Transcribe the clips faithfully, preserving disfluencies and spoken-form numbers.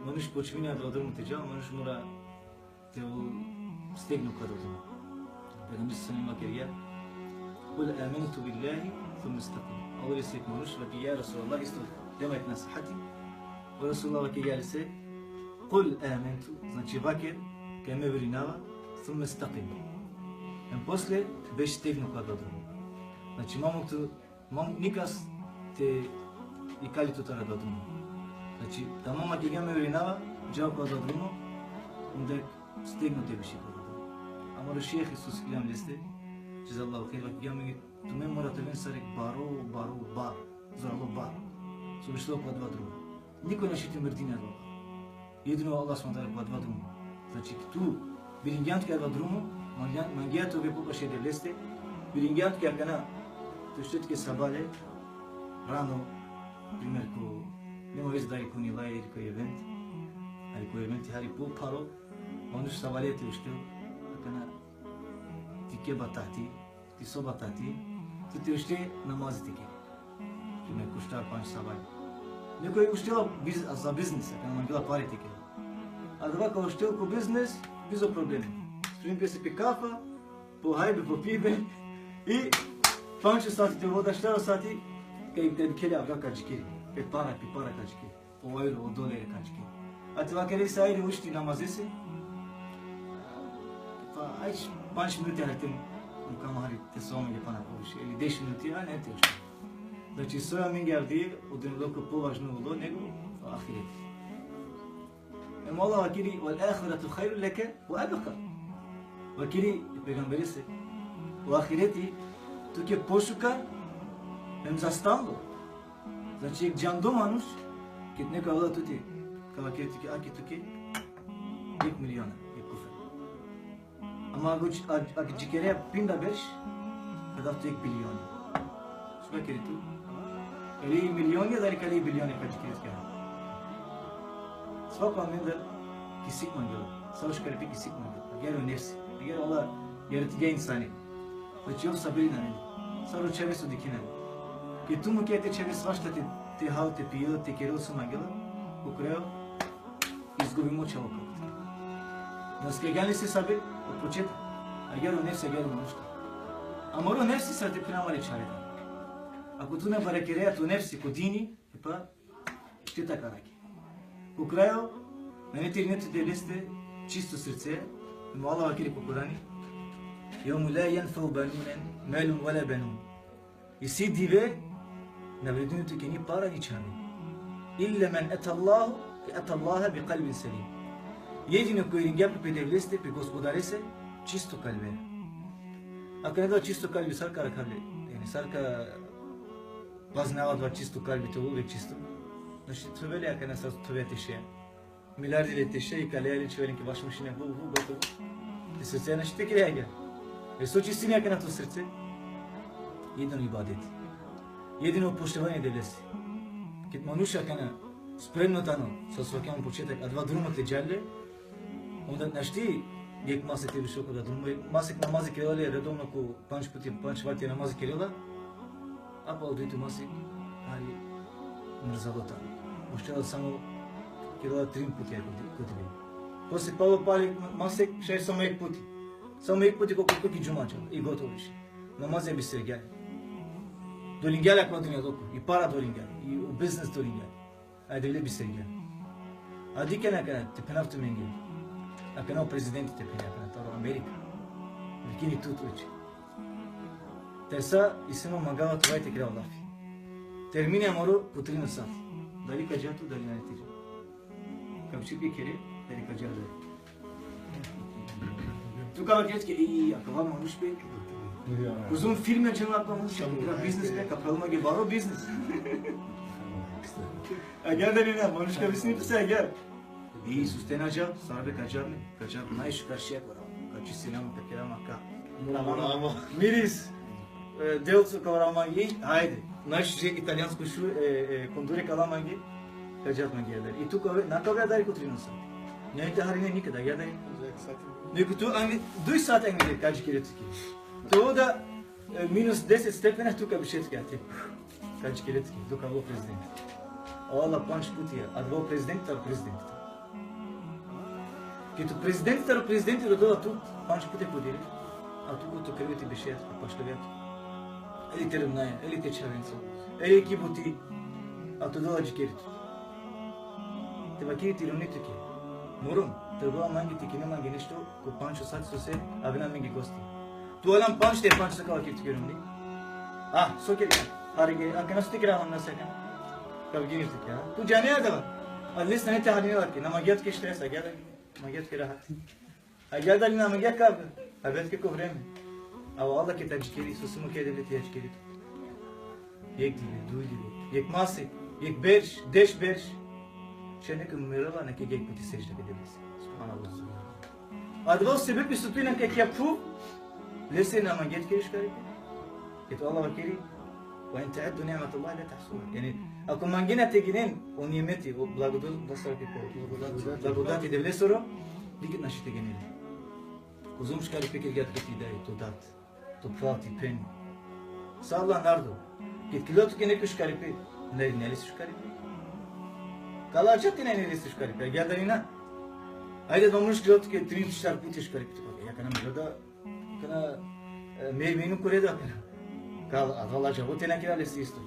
Manuš počmini adava drumo te džal, manuš mora te ovel stegno ko adava drumo. Pejgamberi sallallahu alejhi ve sellem vakergja: "Kul amentu billahi, thumma istaqim." Alo jek manuš, vakergja: "Ja Resulallah, isto, dema jek nasihati." O Resulallah vakergja lese: "Kul amentu", znači vaker kaj me verinava, "thumma istaqim." Em posle beš stegno ko adava drumo. Znači, ma muk tu, ma muk nikas te ikali tut taro adava drumo. Znači, tamam vakergja me verinava, dža ko adava drumo, onda stegno te beše ko adava drumo. Amaro šejh, so sikljam leste, džezallahu hajr, vakergja amenge: "Tumen mora te oven sar jek baro, baro bar, zoralo bar, so bešlo ko adava drumo. Niko našti te mrdini adava bar. Jedino Allah subhanahu ve teala ko adava drumo." Znači, tu biringjan tuke adava drumo, mangjan, mangjan te ove popaše e Devleste, biringjan tuke akana, te ušte tuke sabale, rano, primer ko, nema veze dali ko Nilaj ili ko Event, ali ko Event hari popharo, manuš sabale te uštel, akana, ti keba tahti, ti soba tahti, tu te ušte namazi te kere. Primer ko štar pandž sabale. Nekoj uštela biz-, za biznis, akana mangela pare te kere. Adava ka uštel ko biznis, bizo problemi. Spremi pese pe kafa, po hajbe, po pibe, i pandž sati te ovel, štar sati, kaj te dikhel avga ka džikeri, pe para, pe para ka džikeri. O euro, o dolari ka džikeri. A te vakere lese: "Ajde, ušti namazese." Pa, aj, pandž minuti hari te mukam hari te sova amenge pana poviše, ili deš minuti, a ne te ušti. Znači, soj amenge avdive, o dunjaluko považno ulo nego o ahireti. Em Allah vakeri: "Vel ahiretu hajrun leke ve ebka." Vakeri e pejgamberese: "O ahireti tuke pošukar, em za stalno." Znači, jek džando manuš, ked nekoj avela tute, ka vakeri tuke: "Ake tuke jek miliona, jek kufer." Ama ako dž-, a-, ako džikere pinda berš, ka dav tut jek bilioni. So ka kere tu? Ka le i milioni, dali ka le i bilioni, ka džikere tuke. Svako amendar ki sik mangela. Sar o škaripe ki sik mangela. Agjaar o nefsi. Agjaar Allah jaratingja insani. Znači, ov sabri nane. Sar o čhave so dikhena. Ked tu muke te čhave svašta te, te hal, te pijel, te kerel so mangela, ko krajo izgubimo čhavo. Nas ka gani se sabir od početka. Agjaar o nefsi, agjaar o manuš. Amaro nefsi sar te phena amare čhave. Ako tu na barakerea to nefsi ko dini, e pa šteta ka arakhe. Ko krajo, nane te irine tut e Devleste čisto srce, em o Allah vakeri ko Kurani: "Jevme la jenfe'u malun, malun ve la benun." Isi dive na vredini tuke ni para ni čhave. "Illa men etallaha, etallaha bi kalbin selim." Jedino koj iringja pe, pe Devleste, pe Gospodarese, čisto kalbe. Akana adava čisto kalbi sar ka arakha le? Jani, sar ka paznava adava čisto kalbi te ovel čisto? Našti te ovel akana sar te ovel te šeja. Milijardi le te šeja, i ka lea le, čhivea len ki vaš mašina, bu, bu, gotovo. Te srce našti te kere agjaar. E so čistini akana to srce? Jedino ibadet. Jedino poštovanje Devlese. Ked manuš akana spremno tano, so so vakjam početak, adava drumo te džal le, onda našti jek masek te bešel ko adava drumo, masek namazi kerela le redovno, ko pandž puti, pandž vakti namazi kerela, a palo dujto masek hari mrzalo tano. Uštela samo, kerela trin puti ko di-, ko dive. Posle palo pali masek, šaj samo jek puti. Samo jek puti ko, ko, ko ki džuma džala, i gotovo više. Namazi bistergja le. Dolingja le akava dunjaluko, i para dolingja le, i o biznis dolingja le. Aj Devle bistergja le. A dikhen akana, te phenav tumenge. Akana o prezidenti te phena akana, taro Amerika. Vikini tut uče. Tari sa isi ma mangava tuke te kerav lafi. Termini amaro ko trin o sati. Dali ka dža tu, dali nane te dža. Ka bičhel pe khere, dali ka dža dali. Tu ka vakere tuke, i, akava manuš pe. Kozom firme džanela akava manuš, ka kera biznis pe, ka pravela mange baro biznis. Agjaar dali na, manuš ka mislini pe sa agjaar. I, sustena dža, sar be ka dža me, ka dža najšukar šeja ka urav. Ka čistina ma, ka kera ma ka. Murava. Miris. E, delco ka urav mange, i, ajde. Najšuže italijansko šu-, e, e, kondure ka la mange, ka dža mange adari. I tu ka ove, na ka ove adari ko trin o sati. Nane te harine nikad, agjaar dali. Nego tu ange, duj sati ange ka džikere tuke. Te ovel da, e, minus deset stepena, tu ka bičhe tuke ate. Ka džikere tuke, dok alo prezidenti. O Allah pandž puti, adava o prezidenti, taro prezidenti. Ked tu prezidenti taro prezidenti rodela tu, pandž puti po dive, a tu ko to kreveti bešea, a pašljoven tu. Ili te romnjaja, ili te čhavenca, ili ki buti, a tu dela džikeri tu. Te vakeri ti romni tuke: Mo rom, trebela mange te kine mange nešto, ko pandž sati sose avena mange gosti. Tu alan pandž te pandž, so ka vakeri tuke romni? Ah, so kere? Hari ge, akana so te kere, na seka. Ka vakeri tuke, a? Tu džane adava. Adalese nane te harini lake, na mangea tuke štres, agjaar da, mangea tuke rahat. Agjaar da li na mangea, ka avela tuke ko vreme. A o Allah ked te adžikeri, sose mukea e Devle te adžikeri tu? Jekh dive, duj dive, jekh masek, jekh berš, deš berš. Šaj neko merela, na kergja jekh puti sedžda e Devlese. Subhanallah. Adava o sebepi so tu injan ki akaja phuv, lese na mangea te kere šukaripe. Ked o Allah vakeri: Ve in teuddu ni'metallahi la tuhsuha. Jani, ako mangena te ginen o nimeti, o blagodo-, blagodati, blagodati e Devlesoro, niked našti te ginen le. Kozom šukaripe kergja tuke ti daj, to dat, to phral, ti phen. Sa Allah narodo. Ked kerela tuke neko šukaripe, na irinea lese šukaripe? Ka lađa te na irinea lese šukaripe, agjaar da li na? Ajde, adava manuš kerela tuke trin, štar puti šukaripe, tu ka, ja, akana mi da, akana, e, me, me inu kore da akana. Ka, adava lađa, o te na kera lese isto.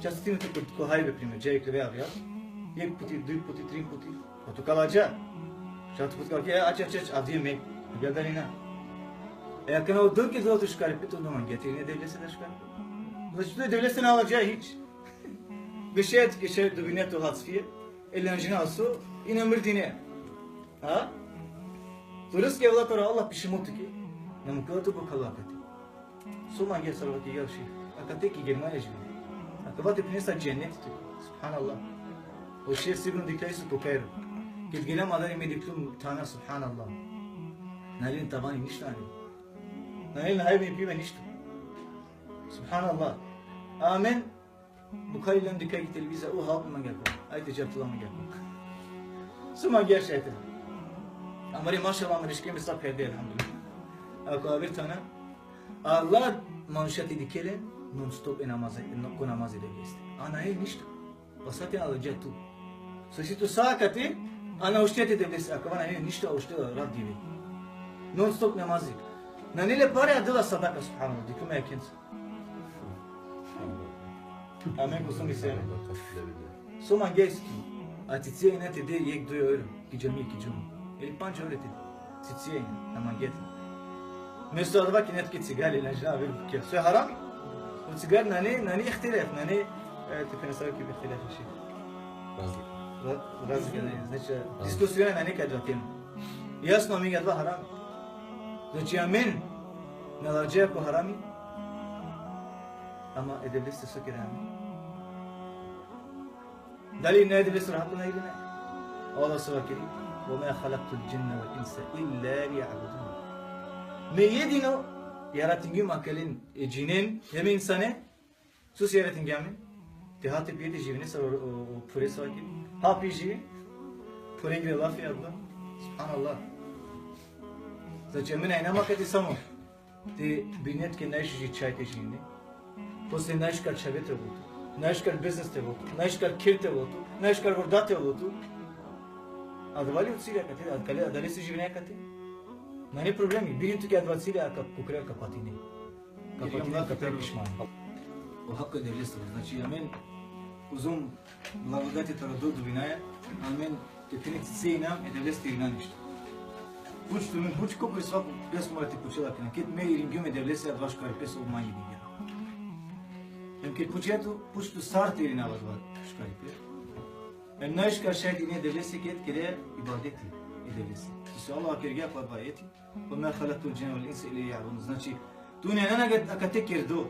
Čas tine tu ko, ko hajbe, primer, dža ikleve avjar. Jekh puti, duj puti, trin puti. Pa tu ka lađa. Četvrto puti ka vakeri: Ač, ač, ač, avdive me. Agjaar da li na? E, akana o dok e dela tu šukaripe, tu na mangea te irinea e Devlese da šukaripe. Znači, tu e Devlese na lađa hič. Bešea tuke, šaj dobinea tu hatsfie, ili na džanav so, i na mrdinea. Ha? To rizki avela taro Allah, pišimo tuke. Na mukela tu ko kalo akate. So mangea, sar vakergja o šejh? Akate ki Germanija živine. Akava te phene sa dženeti tu. Subhanallah. O šejh sigurno dikhlja isto ko Kairo. Ked geljam adari, me dikhlum thana, subhanallah. Nane len tavani, ništo nane. Nane len hajbe ni pibe, ništo. Subhanallah. Amen. Bukhari len dikha ki televizija, o halk mangea ko. Ajde, dža tu la mangea ko. So mangea šaj te? Amare, mašallah, amare škembe sa perde, elhamdulillah. Ako aver thana, Allah manuša te dikhel len non stop e namazi, ko namazi e Devleste. A nane ništo. Pa sa te na lađa tu? So isi tu sa akate, a na ušteja e Devlese, akava nane ništo, a uštela rat dive. Non stop namazi. Nane le pare, a dela sadaka, subhanallah, dikhlum e akenca. Amen, kozom isi. So mangea isi tu? A cicija ine te de jekh duj euro ki džamija, ki džuma. Ili pandž euro te de. Cicija ine, na mangea te. Mesto adava kine tuke cigari, na džanav aver bukja. So harami? O cigari nane, nane ihtilaf, nane, e, te phena sar ki ihtilaf, šejh. Razlika. Ra-, razlika nane. Znači, diskusiona nane ki adava tema. Jasno, amenge adava harami. Znači, amen na lađa ko harami, ama e Devleste so kera amen? Dali irinea e Devlesoro hako, na irinea? Allah so vakeri: Ve ma halaktul džinne vel inse illa liya'budun. Me jedino jaratingjum akalen, e džinen hem e insane, so si jaratingjum amen? Te ha, te pi, te živine sar o, o, o phure, so vakeri. Ha, pi, živi. Phuregre lafi adava. Subhanallah. Znači, amen na injam akate samo te birine tuke najšuži čhaj te živine. Posle najšukar čhave te ovel tu, najšukar biznis te ovel tu, najšukar kher te ovel tu, najšukar vorda te ovel tu. Adava li o cilja akate, adale, adalese živine akate? Nane problemi, birin tuke adava cilja, a ka, ko kraj ka patine. Ka patine, ka patine pišman. O hako e Devlesoro, znači, amen, kozom blagodati taro Devle dobinaja, amen te phene cicija injam, e Devleste irina ništo. Puč tumen, puč ko, ko svako pes mora te pučel akana. Ked me iringjum e Devlese adava šukaripe so mange dingja. Hem ked pučea tu, puč tu sar te irina adava šukaripe. Hem najšukar šaj te irine e Devlese ked kere ibadeti e Devlese. Sose Allah kergja ko adava ajeti: Ve ma halaktul džinne vel inse illa liya'budun. Znači, tu na injan akate kerdo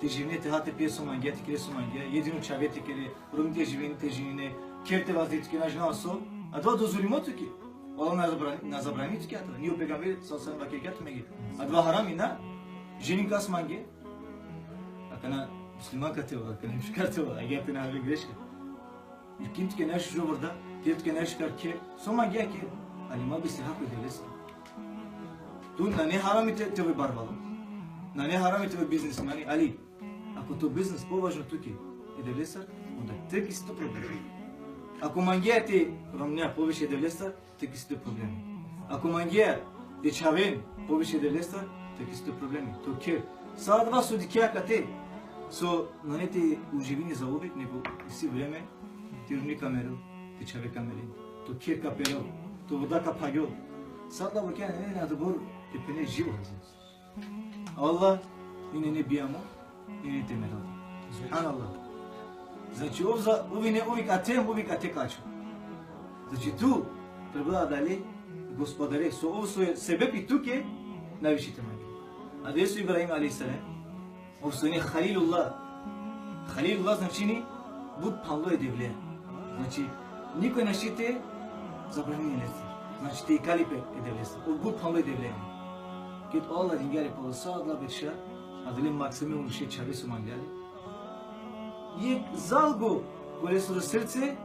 te živine, te ha, te pije so mangea, te kere so mangea, jedino čhave te kere, romni te živine, te ženine, kher te vazde tuke, na džanav so, adava dozvolimo tuke. Allah na zabrani, na zabrani tuke adava. Ni o pejgamberi sallallahu alejhi ve sellem vakergja tumenge adava harami, na? Ženin kas mange. Akana musliman ka te ovel, akana šukar te ovel, agjaar te na ave greška. Ikin tuke najšužo vorda, te tuke najšukar kher, so mangea kher, ali ma bi se hako e Devlese. Tu nane harami te, te ove barvalo. Nane harami te ove biznismani, ali ako to biznis považno tuke e Devlesar, onda tek isi to problem. Ako mangea te romnea poviše e Devlestar, te isi tu problemi. Ako mangea te čhaven poviše e Devlestar, te isi tu problemi. To kher. Sa adava so dikhea kate, so nane te uživini zauvek, nego isi vreme, te romni ka merel, te čhave ka meren, to kher ka perel, to voda ka phagel. Sa adava kher, nane, nane adobor te phene život. Allah, ine ne bijamo, ine te merel. Subhanallah. Znači, ov za, ov ine uvek aten, uvek ate ka ačhol. Znači, tu trebela adale gospodare, so ov so e sebepi tuke, najviše te mange. Adaleso Ibrahim alejhi selam, ov so ine Halilullah. Halilullah značini but phanlo e Devle. Znači, nikoj našti te zabrani lestar. Znači, te ikali pe e Devlestar. Ov but phanlo e Devle. Ked o Allah dingja le palo sa adala berša, adale maksumi manuše čhave so mangla le. Jekh zalgo ko lesoro srce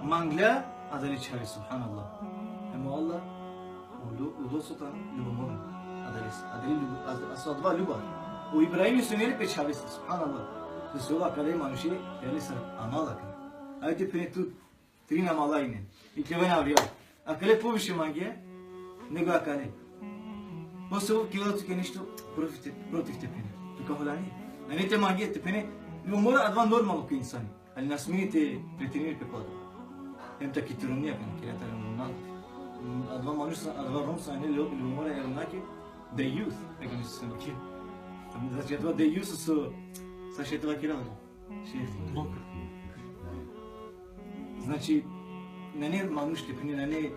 mangla adale čhave, subhanallah. Hem o Allah, ulo, ulo so tano ljubomorno adalese. Adale ljubo-, a, a so adava ljubav. O Ibrahim so ine le pe čhavese, subhanallah. Te so akale manuše, jale sar amala ka. Ajde phene tu, trin amala ine. Ikljoven avrijal. Akale poviše mangea, nego akale. Posle ov kerela tuke nešto protiv te, protiv te phene. Tu ka holani. Nane te mange te phene, ljubomora adava normalno ko insani. Ali na smini te pretendiri pe kola. Hem ta ki te romni akana, kera taro normal. Adava manuš sa, adava rom sa ine ljo-, ljubomora e romnjake, dejjus, e ka misli se makje. Znači, adava dejjus so, sa šaj te vakera, šaj. Znači, nane manuš te phene, nane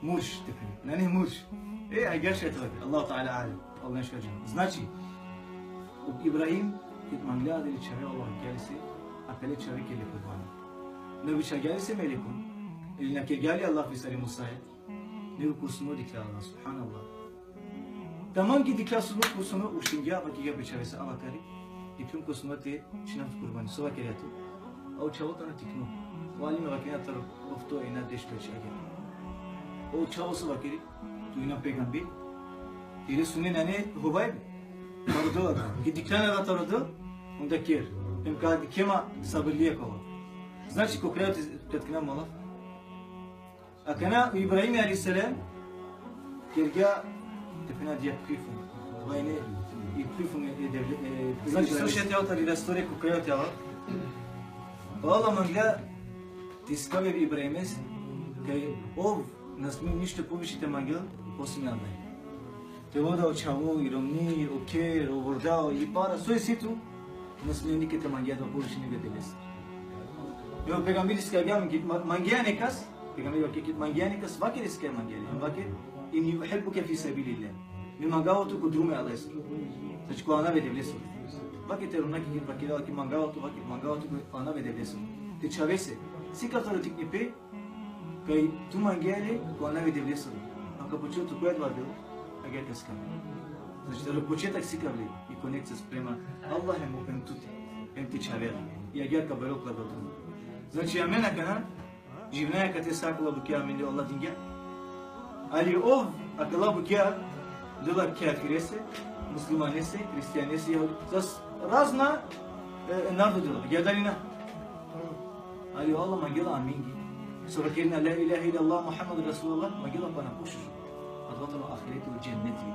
murš te phene, nane murš. E, agjaar šaj te vakera, Allah Teala alem, Allah našti ka džanel. Znači, o Ibrahim, ked mangla adale čhave, Allah kergja lese, akale čhave kerle kurbani. Na bičhalgja lese melekun, ili na kergja le Allah vis ari Musaja, nego ko sno dikhlja Allah, subhanallah. Taman ked dikhlja sno, ko sno uštingja, vakergja pe čhavese: Ava kari, dikhlum ko sno te čhinav kurbani, so vakergja tu? A o čhavo tano tikno. O alimi vakerena taro ofto, enja, deš, peš, agjaar. O čhavo so vakeri, tu injan pejgamber. Tere sune nane hovajbe. Taro Del adava. Ked dikhljan adava taro Del, onda ker. Hem ka dikhe ma sabirlija ka ova. Znači, ko kraj te, te kratkinava mo laf. Akana Ibrahim alejhi selam kergja, te phena, adija prüfung. Adava ine i prüfung e, e, e, e, znači, so šaj te ova tari istorija ko kraj te ova. O Allah mangla te sikavel e Ibrahimes, kaj ov na smini ništo poviše te mangel, osim e Allahe. Te ovel o čhavo, i romni, o kher, o vorda, i para, so isi tu, na smini niked te mangea adava poviše nego e Devlestar. Nego pejgamberi sikavel, ma-, mangea nekas, pejgamberi vakergja, mangea nekas, vaker sikavel mangea le, vaker: Inni uhibbuke fi sebilillah. Me mangava tu ko drumo e Allahesoro. Znači, ko anav e Devlesoro. Vaker te romnjake, ked vakerela, ked mangava tu, vaker mangava tu ko anav e Devlesoro. Te čhavese, sikav taro tiknipe, kaj tu mangea le ko anav e Devlesoro. A ka počel tu ko adava delo, agjaar ka sikav. Znači, taro početak sikav le i konekcija sprema Allah hem, hem tute, hem te čhavera. I agjaar ka barel ko adava delo. Znači, amen akana, živinaja kate sa akala bukja amen le o Allah dingja. Ali ov akala bukja dela kafirese, muslimanese, hristijanese, jahudi-, sas razna, e, narodo dela, agjaar dali na? Ali o Allah mangela amenge. So vakerena la ilahe illallah Muhammedur Resulullah, mangela pana pošužo. Adava tano ahireti, o dženeti.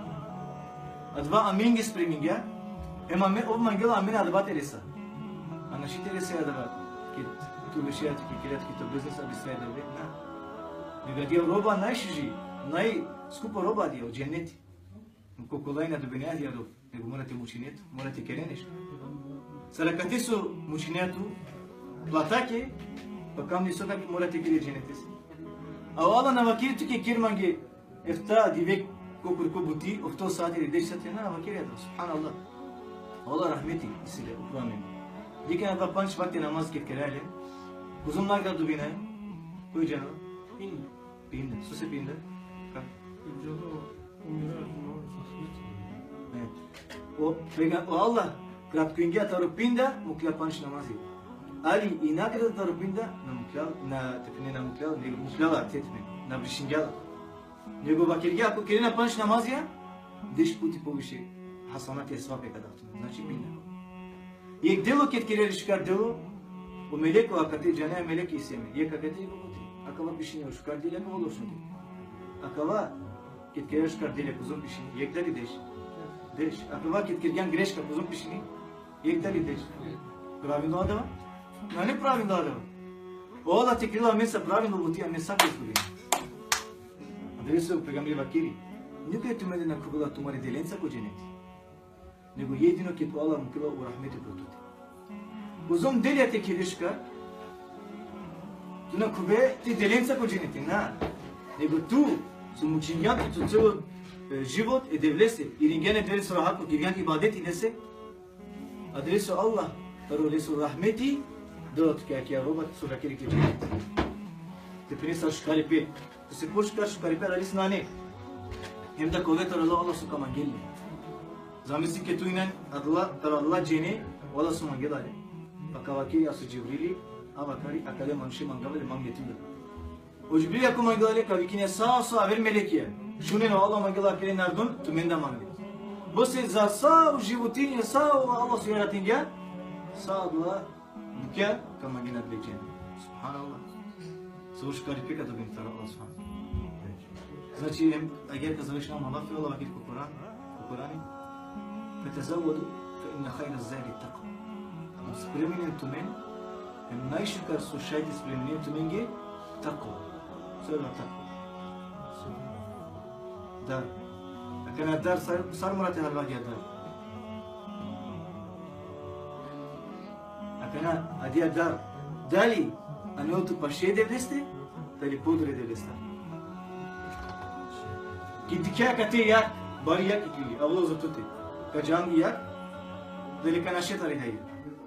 Adava amenge spremingja, hem amen, ov mangela amen adava te resa. A našti te resa adava, ked tu bešea tu, ked kerea tu ki to biznis, a bistraja adava, na. Nego adija roba najšuži, najskupa roba adija, o dženeti. Ko kolaj na dobinea adija roba, nego mora te mučine tu, mora te kere nešto. Sar akate so mučinea tu, platake, pa kamni so kake mora te kere dženetese. A o Allah na vakeri tuke ker mange efta dive ko kurko buti, ofto sati ili deš sati, na, na vakeri adava, subhanallah. O Allah rahmeti isi le upro amen. Dikhen adava pandž vakti namaz ked kerea le, kozom nagrada dobinaja, koj džanela? Pinda. Pinda. Sose pinda? Ka? Umira, umira, sosmeti. E. O, pega-, o Allah kratkoingja taro pinda, mukhlja pandž namazi. Ali i nagrada taro pinda, na mukhlja, na, te phene, na mukhlja, nego mukhlja la, te phene, na brišingja la. Nego vakergja, ako kerena pandž namazija, deš puti poviše hasanati e sevape ka da tut. Znači, pinda. Jekh delo ked kerea le, šukar delo, O meleko akate džane, melek isi amen. Jekh akate, jekh okote. Akava pišini o šukar delja, akava lošno delja. Akava, ked kere šukar delja, kozom pišini? Jekh dali deš? Deš. Akava, ked kergjan greška, kozom pišini? Jekh dali deš? Pravilno adava? Nane pravilno adava. O Allah te kerela amen sa pravilno buti, amen sa ka izgubina. Adalese o pejgamberi vakeri: Nikoj tumende na khuvela tumare delenca ko dženeti, nego jedino ked o Allah mukela o rahmeti upro tute. Kozom delja te kere šukar, tu na khuve te delenca ko dženeti, na. Nego tu so mučingjan tu celo, e, život e Devlese, iringjan e Devlesoro hako, kergjan ibadeti lese, adalese o Allah taro leso rahmeti dela tuke akija roba so ka kere ke dženeti. Te prinesa šukaripe. Te si pošukar, šukaripe adalese nane. Hem da ka ove taro Allah so ka mangel le. Zamisli ke tu injan adala, taro adala džene, o Allah so mangela le. Pa ka vakeri aso Džibrili: A vakeri, akale manuše mangava le, mange tu da. O Džibrili ako mangela le, ka vikinel sa so aver melekija. Šunen, o Allah mangela akale narodon, tumen da mangle. Bose za sa o životinja, sa o Allah so jaratingja, sa adala bukja ka mangena adale džene. Subhanallah. Sa o šukaripe ka dobina taro Allah, subhanallah. Znači, em, agjaar ka završina mo lafi, o Allah vakeri ko Kur'an, ko Kur'ani: Fetezevvedu, fe inne hajre zadi takva. Spreminen tumen, em najšukar so šaj te spreminen tumenge, takva. So adava takva? Dar. Akana dar sar, sar mora te haljova agjaar dar? Akana adija dar, dali anel tu paše Devleste, dali poduri Devleste? Ked dikhe akate jakh, bari jakh ikli, avlo za tute. Ka džange jakh, dali ka naše tari hajri?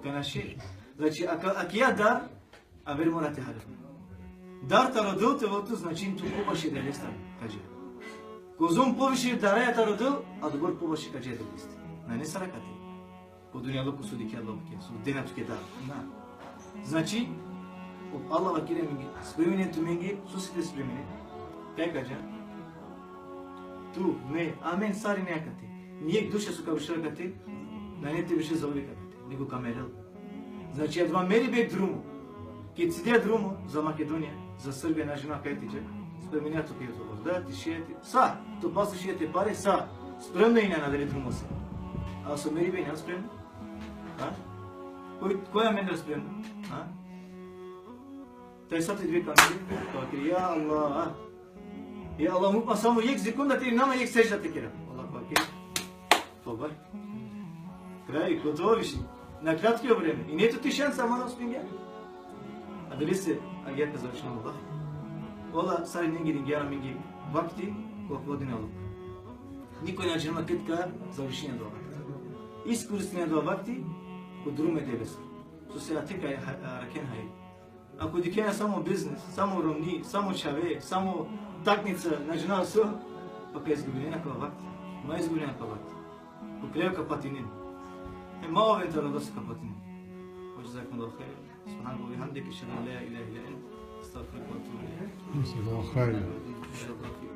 Ka naše. Znači, aka-, akija dar, aver mora te haljova. Dar taro Del te ovel tu, znači tu popaše Devleste ka dža. Kozom poviše daraja taro Del, adobor popaše ka dža Devleste. Nane sar akate. Ko dunjaluko so dikhe Allah ke, so dena tuke dar. Na. Znači, o Allah vakeri amenge, spreminen tumenge, sose te spreminen? Kaj ka dža? Tu, me, amen sarine akate. Nijekh duša so ka bešel akate, nane te bešel zauvek akate, nego ka merel. Znači, adava meribe drumo. Ked cidea drumo za Makedonija, za Srbija, na džanav kaj te dža, spreminea tuke to voda, ti šije, ti, sa, to pase šije, te pare, sa, spremno injan adale drumose. A so meribe injan spremno? Ha? Koj, koj amendar spremno? Ha? Taj sa te dve kamere, ka vakeri: Ja Allah, ja Allah, muk ma samo jekh sekunda te, nama jekh sedžda te kera. Allah vakeri: Toba. Kraj, gotovo više. Na kratko vreme. I nane tut šansa, ma na uspingjan. Adalese, agjaar ka završina mo lafi. O Allah sarinenge iringja amenge vakti ko dunjaluko. Nikoj na džanela ked ka završini adava vakti. Iskoristinen adava vakti ko drumo e Devlesoro. Sose ate ka ha-, arakhen hajri. Ako dikhena samo biznis, samo romni, samo čhave, samo taknica, na džanav so, pa ka izgubinen akava vakti. Ma izgubinen akava vakti. Ko kraj ka patinen. E, ma oven taro Allah so ka patinen. Ve džezakumullahu hajren. Subhaneke ve bihamdike, ešhedu en la ilahe illa ente, estagfiruke ve etubu ilejk. Džezakumullahu hajren. Inšallah.